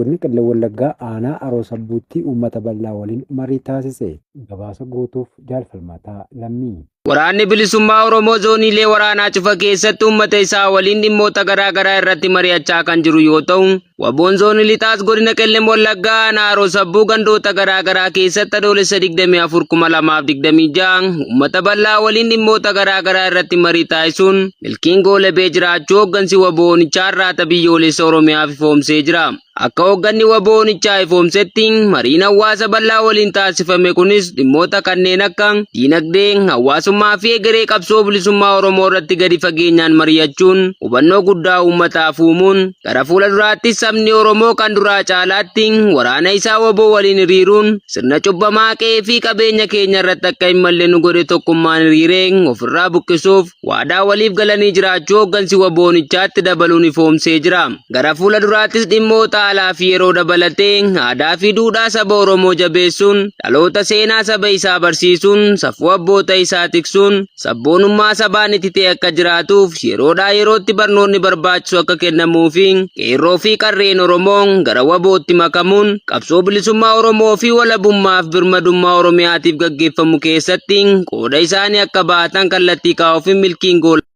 Godina Qellem Wallaggaa Aanaa Haroo Sabbuutti uummata bal'aa waliin marii taasise. Gabaasa guutuuf Jaal Falmataa Lammii. Waraanni Bilisummaa Oromoo zooniilee waraanaa cufa keessatti uummata isaa waliin dhimmoota garaa garaa irratti mari'achaa kan jiru yoo ta'u, Waboon Zoonii Lixaas Godina Qellem Wallaggaa Aanaa Haroo Sabbuu gandoota garaa garaa keessatti Adoolessa 24,2026 uummata bal'aa waliin dhimmoota garaa garaa irratti marii taasisuun milkiin goolabee jiraachuu hooggansi Waboo Onichaa Arraata Biyyoolessa Oromiyaaf ifoomsee jira. Akka hoogganni Waboo Onichaa ifoomsetti mariin hawaasa bal'aa waliin taasifame kunis dhimmoota kanneen akka diinagdee, hawaasummaa fi egeree qabsoo bilisummaa Oromoo irratti gadi fageenyaan mari'achuun hubannoo guddaa uummataaf uumuun Gara fuula duraattis sabni Oromoo kan duraa caalaatti waraana isaa wbo waliin hiriiruun sirna cubbamaa qe'ee fi qabeenya keenya irratti akka hin malle nu godhe tokkummaan hiriiree ofirraa buqqisuuf waadaa waliif galanii jiraachuu hooggansi wbo onichaatti dabaluun ifoomsee jira. Gara fuula duraattis dhimmoota alaa fi yeroo dabalatee aadaa fi duudhaa saba Oromoo jabeessuun dhaloota seenaa saba isaa barsiisuun safuu abboota isaa tiksuun Sabboonummaa sabaan ititee akka jiraatuuf yeroodhaa yerootti barnoonni barbaachisu akka kennamuu fi qeerroo fi qarreen Oromoo gara WBOtti makamuun qabsoo bilisummaa Oromoo fi walabummaaf birmadummaa Oromiyaatiif gaggeeffamu keessatti qooda isaanii akka bahatan kallattii kaa'uufin milkiin goolabame.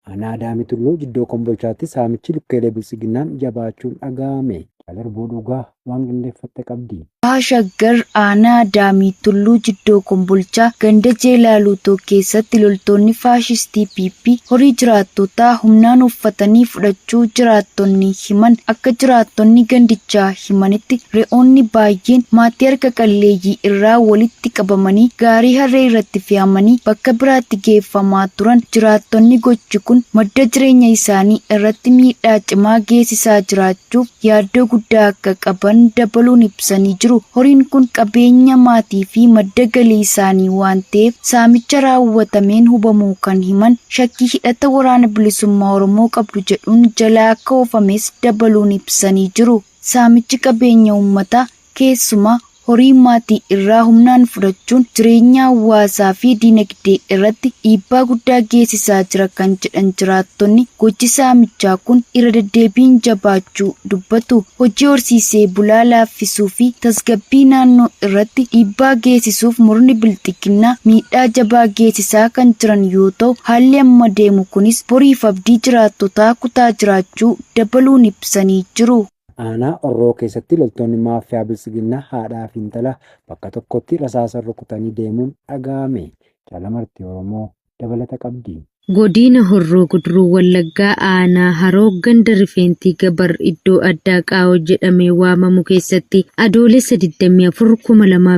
Aanaa Adaamii Tulluu Jiddoo Kombolchaatti saamichi lukkeelee Biltsiginnaan jabaachuun dhaga'ame. Jaal Irbuu Dhugaa waan qindeeffatte qabdi. Baha Shaggar aanaa Adaamii Tulluu Jiddoo Kombolchaa ganda Jeelaa Luutoo keessatti loltoonni faashistii PP horii jiraattotaa humnaan ooffatanii fudhachuu jiraattonni himan. Akka jiraattonni gandichaa himanitti re'oonni baay'een maatii harka qalleeyyii irraa walitti qabamanii gaarii harree irratti fe'amanii bakka biraatti geeffamaa turan. Jiraattonni gochi kun madda jireenya isaanii irratti miidhaa cimaa geessisaa jiraachuuf yaaddoo guddaa akka qaban dabaluun ibsanii jiru. Horiin kun qabeenya maatii fi madda galii isaanii waan ta'eef saamicha raawwatameen hubamuu kan himan, shakkii hidhata Waraana Bilisummaa Oromoo qabdu jedhuun jalaa akka oofames dabaluun ibsanii jiru. Saamichi qabeenya uummataa, keessumaa horii maatii irraa humnaan fudhachuun jireenya hawaasaa fi dinagdee irratti dhiibbaa guddaa geessisaa jira kan jedhan jiraattonni, gochi saamichaa kun irra deddeebiin jabaachuu dubbatu. Hojii horsiisee bulaa laaffisuu fi tasgabbii naannoo irratti dhiibbaa geessisuuf murni Bilxiginnaa miidhaa jabaa geessisaa kan jiran yoo ta'u, haalli amma deemu kunis boriif abdii jiraattotaa kutaa jiraachuu dabaluun ibsanii jiru. Aanaa Horroo keessatti loltoonni maafiyaa Biltsiginnaa haadhaa fi intala bakka tokkotti rasaasaan rukutanii deemuun dhaga'ame. Jaalamartii Oromoo dabalata qabdi. Godiina Horroo Guduruu Wallaggaa Aanaa Haroo ganda Rifeentii Gabar iddoo addaa Qaawoo jedhamee waamamu keessatti Adoolessa 24,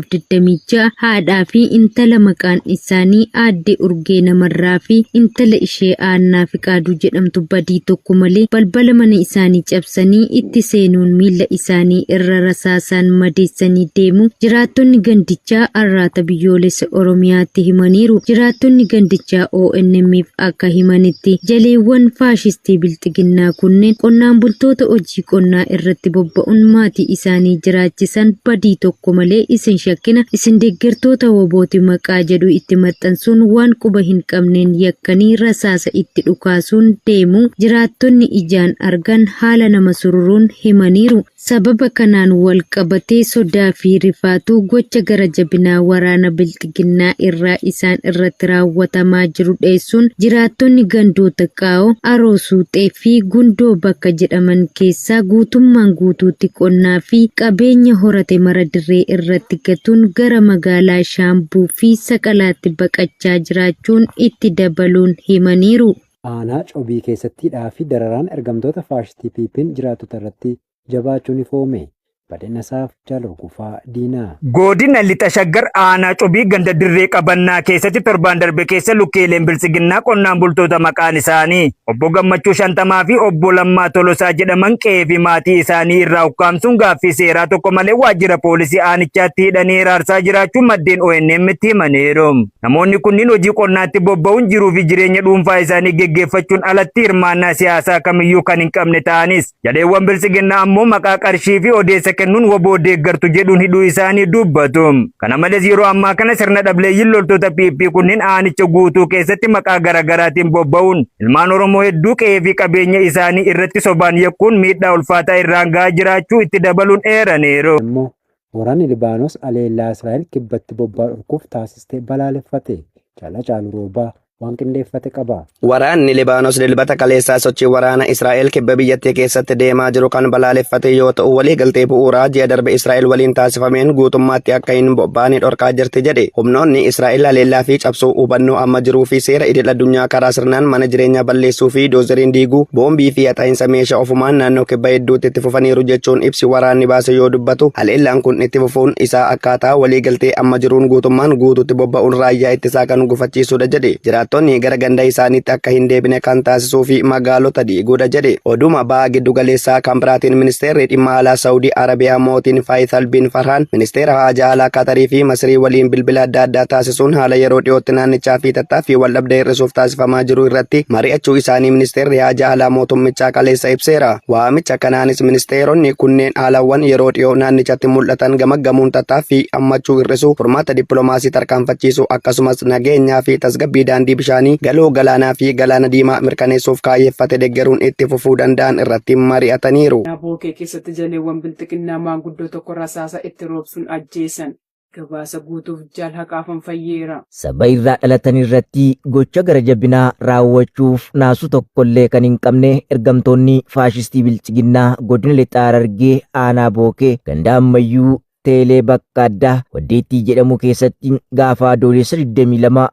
2026 haadhaa fi intala maqaan isaanii Aadde Urgee Namarraa fi intala ishee Aannaa Fiqaaduu jedhamtu badii tokko malee balbala mana isaanii cabsanii itti seenuun miilla isaanii irra rasaasaan madeessanii deemuu jiraattonni gandichaa Arraata Biyyoolessa Oromiyaatti himaniiru. Jiraattonni gandichaa ONM'f akka himanitti jaleewwan faashistii Bilxiginnaa kunneen qonnaan bultoota hojii qonnaa irratti bobba'uun maatii isaanii jiraachisan badii tokko malee isin shakkina, isin deggertoota WBOti maqaa jedhu itti maxxansuun waan quba hin qabneen yakkanii rasaasa itti dhukaasuun deemuu jiraattonni ijaan argan haala nama sururuun himaniiru. Sababa kanaan wal qabatee sodaa fi rifaatuu gocha gara jabinaa waraana Bilxiginnaa irraa isaan irratti raawwatamaa jiru dheessuun jiraattonni gandoota Qaawoo, Aroo Suuxee fi Gundoo bakka jedhaman keessaa guutummaan guutuutti qonnaa fi qabeenya horate mara dirree irratti gatuun gara magaalaa Shaambuu fi Saqalaatti baqachaa jiraachuun itti dabaluun himaniiru. Aanaa Cobii keessatti hidhaa fi dararaan ergamtoota faashistii PPn jiraattota irratti jabaachuun ifoome. Badhinasaaf Jaal Hurgufaa Diinaa. Godina Lixa Shaggar Aanaa Cobii ganda Dirree Qabannaa keessatti torbaan darbe keessa lukkeeleen Biltsiginnaa qonnaan bultoota maqaan isaanii Obbo Gammachuu Shantamaa fi Obbo Lammaa Tolosaa jedhaman qe'ee fi maatii isaanii irraa ukkaamsuun gaaffii seeraa tokko malee waajjira poolisii aanichaatti hidhanii hiraarsaa jiraachuu maddeen ONM'tti himaniiru. Namoonni kunniin hojii qonnaatti bobba'uun jiruu fi jireenya dhuunfaa isaanii geggeeffachuun alatti hirmaannaa siyaasaa kamiyyuu kan hin qabne ta'anis, jaleewwan Biltsiginnaa ammoo maqaa qarshii fi odeessa kennuun wbo deeggartu jedhuun hidhuu isaanii dubbatu. Kana malees yeroo ammaa kana sirna dhableeyyiin loltoota PP kunneen aanicha guutuu keessatti maqaa garaagaraatiin bobba'uun ilmaan Oromoo hedduu qe'ee fi qabeenya isaanii irratti sobaan yakkuun miidhaa ulfaataa irraan gahaa jiraachuu itti dabaluun eeraniiru. Immoo waraanni Libaanos haleellaa Israa'el kibbatti bobbaa dhorkuuf taasiste balaaleffate. Jaal Hacaaluu Roobaa waan qindeeffate qaba. Waraanni Libaanos Dilbata kaleessaa sochii waraana Israa'el kibba biyyattii keessatti deemaa jiru kan balaaleffate yoo ta'u, waliigaltee bu'uuraa ji'a darbe Israa'el waliin taasifameen guutummaatti akka hin bobbaane dhorkaa jirti jedhe. Humnoonni Israa'el haleellaa fi cabsuu hubannoo amma jiruu fi seera idil-addunyaa karaa sirnaan mana jireenyaa balleessuu fi doozeriin diiguu, boombii fi haxaa'insa meeshaa ofumaan naannoo kibba hedduutti itti fufaniiru jechuun ibsi waraanni baase yoo dubbatu, haleellaan kun itti fufuun isaa akkaataa waliigaltee amma jiruun guutummaan guutuutti bobba'uun raayyaa ittisaa kan gufachiisudha jedhe. Jiraattonni gara ganda isaaniitti akka hin deebine kan taasisuu fi magaalota diiguudha jedhe. Oduma baha giddu galeessaa kan biraatiin ministeerri dhimma alaa Saawudii Arabiyaa mootiin Faayisal bin Farhaan ministeera haajaa alaa Qatarii fi Masrii waliin bilbila adda addaa taasisuun haala yeroo dhiyootti naannichaa fi tattaaffii waldhabdee hir'isuuf taasifamaa jiru irratti mari'achuu isaanii ministeerri haajaa alaa mootummichaa kaleessa ibseera. Waamicha kanaanis ministeeronni kunneen haalawwan yeroo dhiyoo naannichatti mul'atan gamaggamuun tattaaffii hammachuu hir'isuu, furmaata dippilomaasii tarkaanfachiisuu akkasumas nageenyaa fi tasgabbii daandii bishaanii, galoo galaanaa fi galaana diimaa mirkaneessuuf kaayyeffate deggeruun itti fufuu danda'an irratti mari'ataniiru. Aanaa Bookee keessatti jaleewwan Bilxiginnaa maanguddoo tokko rasaasa itti roobsuun ajjeesan. Gabaasa guutuuf Jaal Haqaafan Fayyeera. Saba irraa dhalatan irratti gocha gara jabinaa raawwachuuf naasuu tokkollee kan hin qabne ergamtoonni faashistii Bilxiginnaa godina Lixa Harargee aanaa Bookee ganda Ammayyuu Teelee bakka addaa Waddeettii jedhamu keessatti gaafa Adoolessa 22,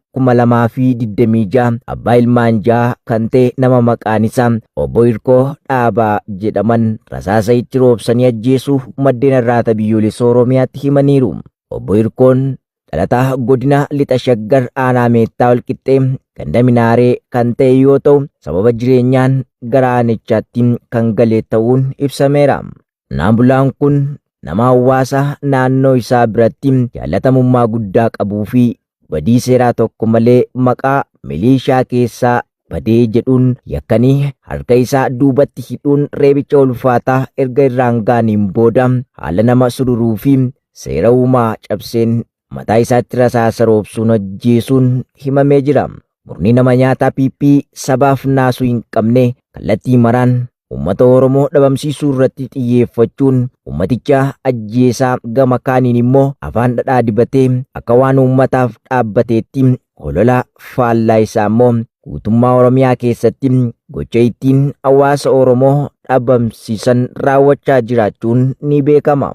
2026 abbaa ilmaan 6 kan ta'e nama maqaan isaa Obbo Hirkoo Dhaabaa jedhaman rasaasa itti roobsanii ajjeesuu maddeen Arraata Biyyoolessa Oromiyaatti himaniiru. Obbo Hirkoon dhalataa godina Lixa Shaggar aanaa Meettaa Walqixxee ganda Minaaree kan ta'e yoo ta'u sababa jireenyaan gara aanichaatti kan gale ta'uun ibsameera. Qonnaan bulaan kun nama hawaasa naannoo isaa biratti jaallatamummaa guddaa qabuu fi badii seeraa tokko malee maqaa miliishaa keessaa badee jedhuun yakkanii harka isaa duubatti hidhuun reebicha ulfaataa erga irraan ga'aniin booda haala nama sururuu fi seera uumaa cabseen mataa isaatti rasaasa roobsuun ajjeesuun himamee jira. Murni nama nyaataa PP sabaaf naasuu hin qabne kallattii maraan uummata Oromoo dhabamsiisuu irratti xiyyeeffachuun uummaticha ajjeesaa gama kaaniin immoo afaan dhadhaa dibatee akka waan uummataaf dhaabbateetti holola faallaa isaa immoo guutummaa Oromiyaa keessatti gocha ittiin hawaasa Oromoo dhabamsiisan raawwachaa jiraachuun ni beekama.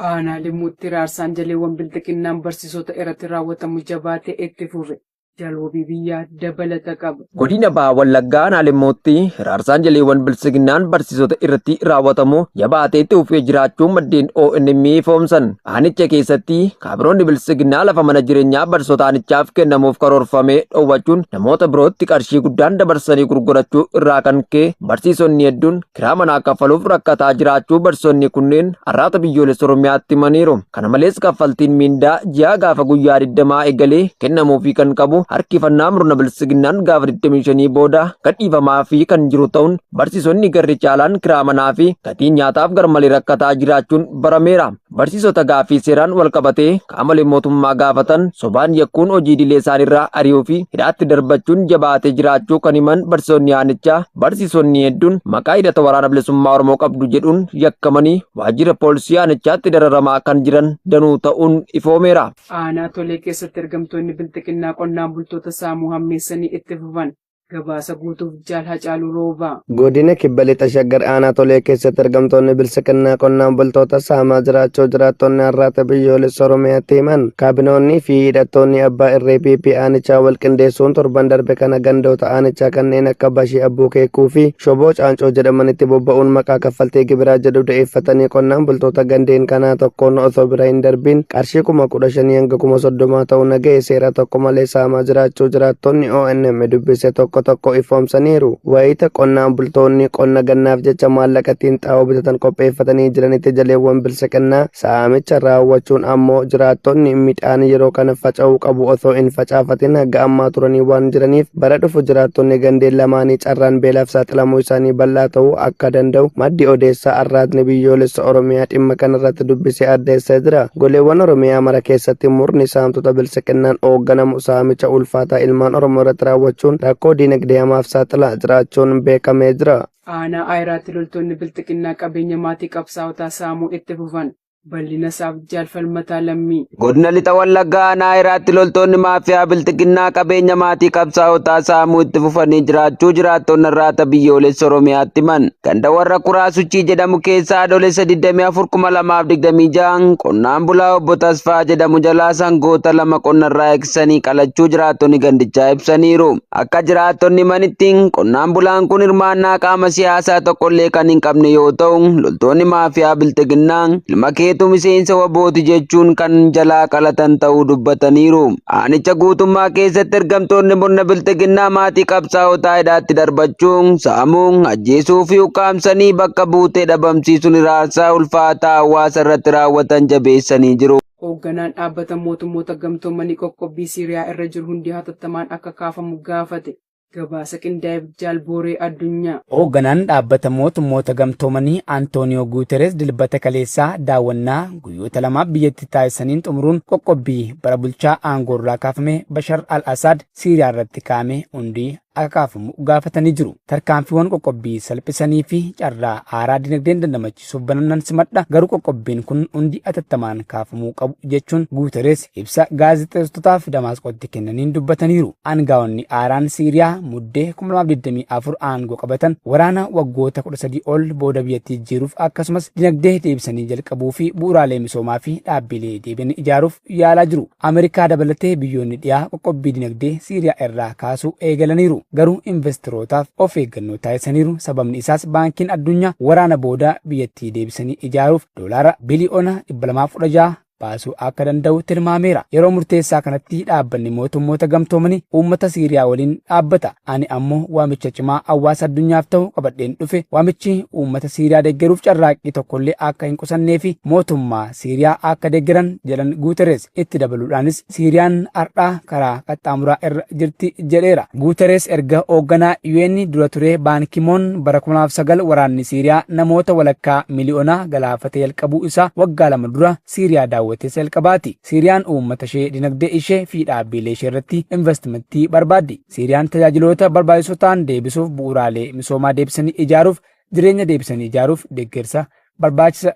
Aanaa Limmuutti hiraarsaan jaleewwan Bilxiginnaan barsiisota irratti raawwatamu jabaatee itti fufe. Jaal Wabii Biyyaa dabalata qaba. Godina Baha Wallaggaa Aanaa Limmuutti hiraarsaan jaleewwan Biltsiginnaan barsiisota irratti raawwatamu jabaatee itti fufee jiraachuu maddeen ONM ifoomsan. Aanicha keessatti kaabiroonni Biltsiginnaa lafa mana jireenyaa barsiisota aanichaaf kennamuuf karoorfame dhowwachuun namoota birootti qarshii guddaan dabarsanii gurgurachuu irraa kan ka'e barsiisonni hedduun kiraa manaa kaffaluuf rakkataa jiraachuu barsiisonni kunneen Arraata Biyyoolessa Oromiyaatti himaniiru. Kana malees kaffaltiin miindaa ji'aa gaafa guyyaa 20 eegalee kennamuufii kan qabu harkifannaa murna biltsiginnaan gaafa 25 booda gadhiifamaafii kan jiru ta'uun barsiisonni garri caalaan kiraa manaa fi gatii nyaataaf garmalee rakkataa jiraachuun barameera. Barsiisota gaaffii seeraan walqabatee qaamolee mootummaa gaafatan sobaan yakkuun hojii idilee isaaniirraa ari'uu fi hidhaatti darbachuun jabaatee jiraachuu kan himan barsiisonni aanichaa, barsiisonni hedduun maqaa hidhata Waraana Bilisummaa Oromoo qabdu jedhuun yakkamanii waajjira poolisii aanichaatti dararamaa kan jiran danuu ta'uun ifoomeera. Aanaa Tolee keessatti ergamtoonni Bilxiginnaa qonnaan bultoota saamuu hammeessanii itti fufan. Gabaasa guutuuf Jaal Hacaaluu Roobaa. Godina Kibba Lixa Shaggar Aanaa Tolee keessatti ergamtoonni Biltsiginnaa qonnaan bultoota saamaa jiraachuu jiraattonni Arraata Biyyoolessa Oromiyaatti himan. Kaabinoonnii fi hidhattoonni abbaa irree PP aanichaa wal qindeessuun torban darbe kana gandoota aanichaa kanneen akka Bashii Abbuu Keekuu fi Shoboo Caancoo jedhamanitti bobba'uun maqaa kaffaltii gibiraa jedhu da'eeffatanii qonnaan bultoota gandeen kanaa tokkoon osoo bira hin darbiin qarshii 15,000 hanga 30,000 ta'u nagahee seeraa tokko malee saamaa jiraachuu jiraattonni ONM dubbise tokko tokko tokko ifoomsaniiru. Wayita qonnaan bultoonni qonna gannaaf jecha maallaqa ittiin xaa'oo bitatan qopheeffatanii jiranitti jaleewwan bilxiginnaa saamicha raawwachuun ammoo jiraattonni midhaan yeroo kana faca'uu qabu osoo hin facaafatin haga ammaa turanii waan jiraniif bara dhufu jiraattonni gandeen lamaanii carraan beelaaf saaxilamuu isaanii bal'aa ta'uu akka danda'u maddi odeessaa Arraatni Biyyoolessa Oromiyaa dhimma kanarratti dubbisee addeessee jira. Goleewwan Oromiyaa mara keessatti murni saamtota bilxiginnaan hoogganamu saamicha ulfaataa ilmaan Oromoo irratti raawwachuun rakkoo diinagdee hamaaf saaxilaa jiraachuun beekamee jira. Aanaa Ayiraatti loltoonni bilxiginnaa qabeenya maatii qabsaa'otaa saamuu itti fufan. Bal'ina isaaf jaalfalmataa lammii. Godina Lixa Wallaggaa aanaa Ayiraatti loltoonni maafiyaa bilxiginnaa qabeenya maatii qabsaa'otaa saamuu itti fufanii jiraachuu jiraattonni Arraata Biyyoolessa Oromiyaatti himan. Ganda warra Kuraa Suchii jedhamu keessaa Adoolessa 24,2026 qonnaan bulaa obbo Tasfaa jedhamu jalaa sangoota lama qonnarraa eegsisanii qalachuu jiraattonni gandichaa ibsaniiru. Akka jiraattonni himanitti qonnaan bulaan kun hirmaannaa qaama siyaasaa tokkollee kan hin qabne yoo ta'u, loltoonni maafiyaa bilxiginnaa ilma keetu miseensa WBOti jechuun kan jalaa qalatan ta'uu dubbataniiru. Aanicha guutummaa keessatti ergamtoonni murna bilxiginnaa maatii qabsaa'otaa hidhaatti darbachuun, saamuun, ajjeesuu fi ukkaamsanii bakka buutee dhabamsiisuun hiraarsaa ulfaataa hawaasa irratti raawwatan jabeessanii jiru. Hoogganaan dhaabbata mootummoota gamtoomanii qoqqobbii Siiriyaa irra jiru hundi hatattamaan akka kaafamu gaafate. Gabaasa qindaa'eef Jaalbooree Addunyaa. Hoogganaan dhaabbata mootummoota gamtoomanii Antooniyoo Guuteres Dilbata kaleessaa daawwannaa guyyoota lamaaf biyyatti taasisaniin xumuruun qoqqobbii bara bulchaa aangoo irraa kaafame Bashar al-Asaad Siiriyaa irratti kaa'ame hundi akka kaafamu gaafatanii jiru. Tarkaanfiiwwan qoqqobbii salphisanii fi carraa haaraa dinagdeen dandamachiisuuf bananan simadha, garuu qoqqobbiin kun hundi atattamaan kaafamuu qabu jechuun Guuteres ibsa gaazexeessitootaaf Damaasqootti kennaniin dubbataniiru. Aangaa'onni haaraan Siiriyaa Muddee 2024 aangoo qabatan waraana waggoota 13 ol booda biyyattii jijjiiruuf, akkasumas dinagdee deebisanii jalqabuu fi bu'uuraalee misoomaa fi dhaabbilee deebi'anii ijaaruuf yaalaa jiru. Ameerikaa dabalatee biyyoonni dhiyaa qoqqobbii dinagdee Siiriyaa irraa kaasuu eegalaniiru. Garuu investorootaaf of eeggannoo taasisaniiru. Sababni isaas baankiin addunyaa waraana booda biyyattii deebisanii ijaaruuf doolaara biliyoona 216 baasuu akka danda'u tilmaameera. Yeroo murteessaa kanatti dhaabbanni mootummoota gamtoomanii uummata Siiriyaa waliin dhaabbata. Ani ammoo waamicha cimaa hawaasa addunyaaf ta'u qabadheen dhufe. Waamichi uummata Siiriyaa deeggaruuf carraaqqii tokkollee akka hin qusannee fi mootummaa Siiriyaa akka deeggaran jedhan Guuteres. Itti dabaluudhaanis Siiriyaan har'aa karaa qaxxaamuraa irra jirti jedheera. Guuteres erga hoogganaa UN dura ture Baan Kimoon bara 2009 waraanni Siiriyaa namoota walakkaa miliyoonaa galaafate jalqabuu isaa waggaa 2 dura Siiriyaa daawwatee jalqabaati. Siiriyaan uummata ishee, dinagdee ishee fi dhaabbilee ishee irratti investimentii barbaaddi. Siiriyaan tajaajiloota barbaachisoo ta'an deebisuuf, bu'uuraalee misoomaa deebisanii ijaaruuf, jireenya deebisanii ijaaruuf deeggarsa barbaachisa.